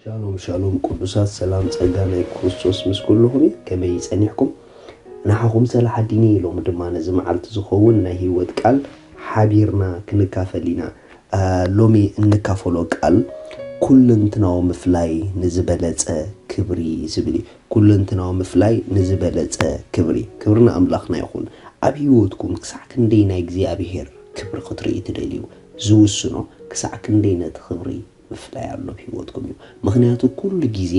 ሻሎም ሻሎም ቅዱሳት፣ ሰላም ጸጋ ናይ ክርስቶስ ምስ ኩልኹም እዩ። ከመይ ጸኒሕኩም? ንዓኹም ሰላሕ ኣዲኒ። ሎሚ ድማ ነዚ መዓልቲ ዝኸውን ናይ ህይወት ቃል ሓቢርና ክንካፈል ኢና። አ፣ ሎሚ እንካፈሎ ቃል ኩለንትናዊ ምፍላይ ንዝበለጸ ክብሪ ዝብል እዩ። ኩለንትናዊ ምፍላይ ንዝበለጸ ክብሪ። ክብሪ ንኣምላኽና ይኹን። ኣብ ህይወትኩም ክሳዕ ክንደይ ናይ እግዚኣብሔር ክብሪ ክትርኢ ትደልዩ? ዝውስኖ ክሳዕ ክንደይ ነቲ ክብሪ ምፍላይ ኣሎ ኣብ ህይወትኩም እዩ። ምኽንያቱ ኩሉ ግዜ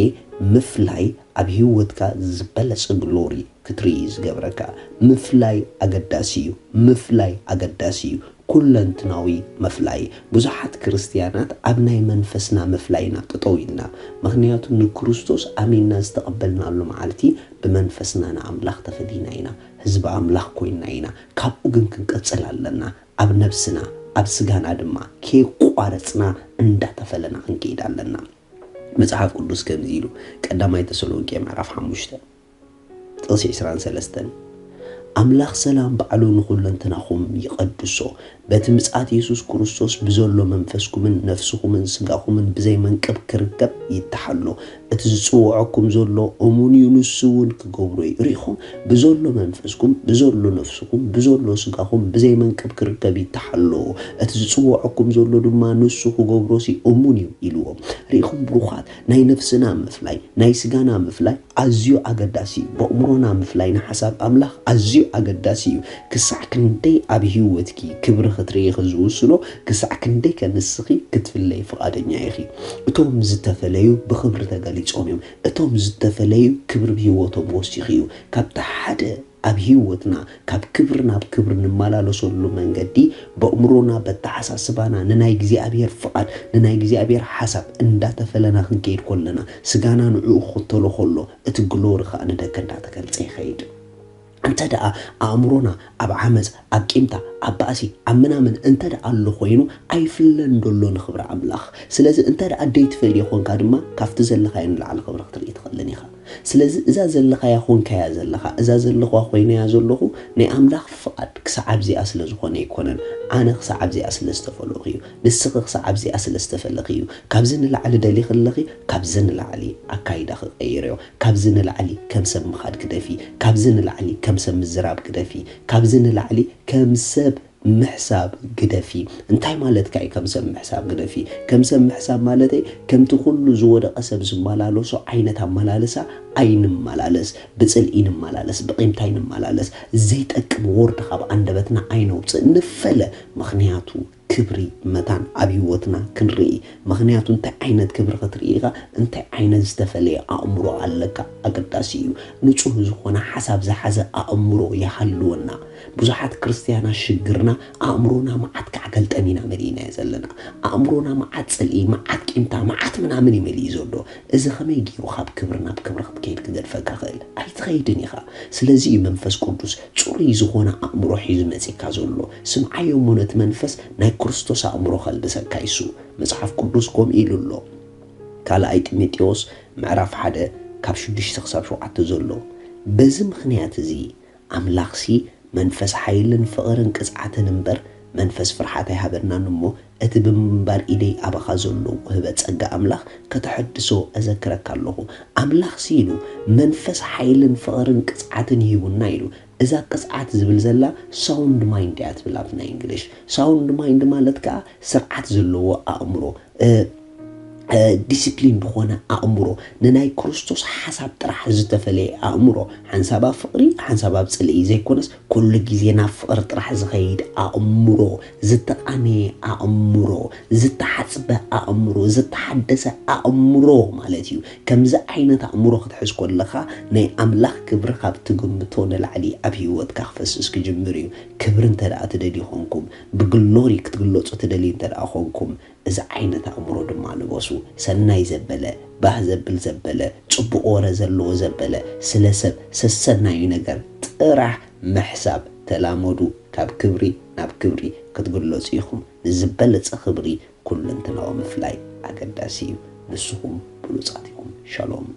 ምፍላይ ኣብ ህይወትካ ዝበለጸ ግሎሪ ክትርኢ እዩ ዝገብረካ። ምፍላይ ኣገዳሲ እዩ። ምፍላይ ኣገዳሲ እዩ። ኩለንትናዊ ምፍላይ። ብዙሓት ክርስትያናት ኣብ ናይ መንፈስና ምፍላይና ጠጠው ኢልና። ምኽንያቱ ንክርስቶስ ኣሚንና ዝተቐበልናሉ መዓልቲ ብመንፈስና ንኣምላኽ ተፈሊና ኢና። ህዝቢ ኣምላኽ ኮይንና ኢና። ካብኡ ግን ክንቀጽል ኣለና። ኣብ ነብስና፣ ኣብ ስጋና ድማ ከየቋረጽና እንዳተፈለና ክንከይድ ኣለና። መጽሓፍ ቅዱስ ከምዚ ኢሉ፣ ቀዳማይ ተሰሎንቄ ምዕራፍ ሓሙሽተ ጥቕሲ ዕስራን ሰለስተን፣ ኣምላኽ ሰላም ባዕሉ ንኹለንትናኹም ይቐድሶ፣ በቲ ምጽኣት የሱስ ክርስቶስ ብዘሎ መንፈስኩምን ነፍስኹምን ስጋኹምን ብዘይ መንቅብ ክርከብ ይተሓሎ። እቲ ዝጽውዐኩም ዘሎ እሙን እዩ፣ ንሱ እውን ክገብሮ እዩ። ርኢኹም፣ ብዘሎ መንፈስኩም፣ ብዘሎ ነፍስኹም፣ ብዘሎ ስጋኹም ብዘይ መንቅብ ክርከብ ይተሓሎ። እቲ ዝጽውዐኩም ዘሎ ድማ ንሱ ክገብሮሲ እሙን እዩ ኢልዎም። ርኢኹም ብሩኻት፣ ናይ ነፍስና ምፍላይ፣ ናይ ስጋና ምፍላይ ኣዝዩ ኣገዳሲ እዩ። በእምሮና ምፍላይ ንሓሳብ ኣምላኽ ኣዝዩ ኣገዳሲ እዩ። ክሳዕ ክንደይ ኣብ ህይወትኪ ክብሪ ክትርኢ ዝውስኖ፣ ክሳዕ ክንደይ ከ ንስኺ ክትፍለይ ፍቓደኛ ኢኺ? እቶም ዝተፈለዩ ብኽብሪ ተገሊጾም እዮም። እቶም ዝተፈለዩ ክብሪ ብህይወቶም ወሲኹ እዩ። ካብቲ ሓደ ኣብ ህይወትና ካብ ክብሪ ናብ ክብሪ ንመላለሰሉ መንገዲ በእምሮና፣ በተሓሳስባና ንናይ እግዚኣብሔር ፍቓድ፣ ንናይ እግዚኣብሔር ሓሳብ እንዳተፈለና ክንከይድ ከለና፣ ስጋና ንዕኡ ክኽተሎ ከሎ፣ እቲ ግሎሪ ኸኣ ንደገ እንዳተገልጸ ይኸይድ። እንተ ደኣ ኣእምሮና ኣብ ዓመጽ፣ ኣብ ቂምታ፣ ኣብ ባእሲ፣ ኣብ ምናምን እንተ ደኣ ኣሎ ኮይኑ፣ ኣይፍለን ደሎ ንኽብሪ ኣምላኽ። ስለዚ እንተ ደኣ ደይትፈልዮ ኾንካ ድማ፣ ካብቲ ዘለኻዮ ንላዕሊ ክብሪ ክትርኢ ትኽእልን ኢኻ። ስለዚ እዛ ዘለኻያ ኾንካያ ዘለኻ፣ እዛ ዘለኹዋ ኮይነያ ዘለኹ፣ ናይ ኣምላኽ ፍቓድ ክሳዕ ኣብዚኣ ስለ ዝኾነ ኣይኮነን። ኣነ ክሳዕ ኣብዚኣ ስለ ዝተፈለኹ እዩ። ንስኺ ክሳዕ ኣብዚኣ ስለ ዝተፈለኺ እዩ። ካብዚ ንላዕሊ ደሊኺ ኣለኺ፣ ካብዚ ንላዕሊ ኣካይዳኺ ቀይርዮ። ካብዚ ንላዕሊ ከም ሰብ ምኻድ ግደፊ። ካብዚ ንላዕሊ ከም ሰብ ምዝራብ ግደፊ። ካብዚ ንላዕሊ ከም ሰብ ምሕሳብ ግደፊ። እንታይ ማለትካ እዩ ከም ሰብ ምሕሳብ ግደፊ? ከም ሰብ ምሕሳብ ማለተይ ከምቲ ኩሉ ዝወደቐ ሰብ ዝመላለሶ ዓይነት ኣመላለሳ ኣይንመላለስ። ብጽልኢ ንመላለስ፣ ብቂምታ ኣይንመላለስ። ዘይጠቅም ወርድ ካብ ኣንደበትና ኣይነውጽእ። ንፈለ፣ ምኽንያቱ ክብሪ መታን ኣብ ህይወትና ክንርኢ። ምኽንያቱ እንታይ ዓይነት ክብሪ ክትርኢ ኢኻ? እንታይ ዓይነት ዝተፈለየ ኣእምሮ ኣለካ? ኣገዳሲ እዩ። ንጹህ ዝኾነ ሓሳብ ዝሓዘ ኣእምሮ ይሃልወና። ብዙሓት ክርስትያናት ሽግርና ኣእምሮና መዓት ካዕገልጠም ኢና መሊእናዮ ዘለና። ኣእምሮና መዓት ጽልኢ፣ መዓት ቂምታ፣ መዓት ምናምን እዩ መሊኡ ዘሎ። እዚ ከመይ ገይሩ ካብ ክብሪ ናብ ክብሪ ክትከይድ ክገድፈካ ክእል? ኣይትኸይድን ኢኻ። ስለዚ እዩ መንፈስ ቅዱስ ጽሩይ ዝኾነ ኣእምሮ ሒዙ መጺካ ዘሎ። ስምዓዮ እሞ ነቲ መንፈስ ናይ ክርስቶስ ኣእምሮ ከልብሰካ ይሱ። መጽሓፍ ቅዱስ ከምኡ ኢሉ ኣሎ። ካልኣይ ጢሞቴዎስ ምዕራፍ ሓደ ካብ ሽዱሽተ ክሳብ ሸውዓተ ዘሎ። በዚ ምኽንያት እዚ ኣምላኽሲ መንፈስ ሓይልን ፍቕርን ቅጽዓትን እምበር መንፈስ ፍርሓት ኣይሃበናን እሞ፣ እቲ ብምንባር ኢደይ ኣባኻ ዘሎ ውህበ ጸጋ ኣምላኽ ከተሐድሶ እዘክረካ ኣለኹ። ኣምላኽሲ ኢሉ መንፈስ ሓይልን ፍቕርን ቅጽዓትን ይሂቡና ኢሉ። እዛ ቅጽዓት ዝብል ዘላ ሳውንድ ማይንድ እያ ትብል ኣብ ናይ እንግሊሽ። ሳውንድ ማይንድ ማለት ከኣ ስርዓት ዘለዎ ኣእምሮ፣ እ፣ እ፣ ዲሲፕሊን ዝኾነ ኣእምሮ፣ ንናይ ክርስቶስ ሓሳብ ጥራሕ ዝተፈለየ ኣእምሮ፣ ሓንሳብ ኣብ ፍቕሪ፣ ሓንሳብ ኣብ ጽልኢ ዘይኮነስ፣ ኩሉ ግዜ ናብ ፍቕሪ ጥራሕ ዝኸይድ ኣእምሮ፣ ዝተቓነየ ኣእምሮ፣ ዝተሓጽበ ኣእምሮ፣ ዝተሓደሰ ኣእምሮ ማለት እዩ። ከምዚ ዓይነት ኣእምሮ ክትሕዝ ከለኻ፣ ናይ ኣምላኽ ክብሪ ካብ ትግምቶ ንላዕሊ ኣብ ህይወትካ ክፈስስ ክጅምር እዩ። ክብሪ እንተ ደኣ ትደልዩ ኾንኩም፣ ብግሎሪ ክትግለጹ ትደልዩ እንተ ደኣ ኾንኩም፣ እዚ ዓይነት ኣእምሮ ድማ ልበሱ። ሰናይ ዘበለ፣ ባህ ዘብል ዘበለ፣ ጽቡቕ ወረ ዘለዎ ዘበለ፣ ስለ ሰብ ሰሰናዩ ነገር ጥራሕ ምሕሳብ ተላመዱ። ካብ ክብሪ ናብ ክብሪ ክትግለጹ ኢኹም። ንዝበለጸ ክብሪ ኩለንትናዊ ምፍላይ ኣገዳሲ እዩ። ንስኹም ብሉጻት ኢኹም። ሻሎም።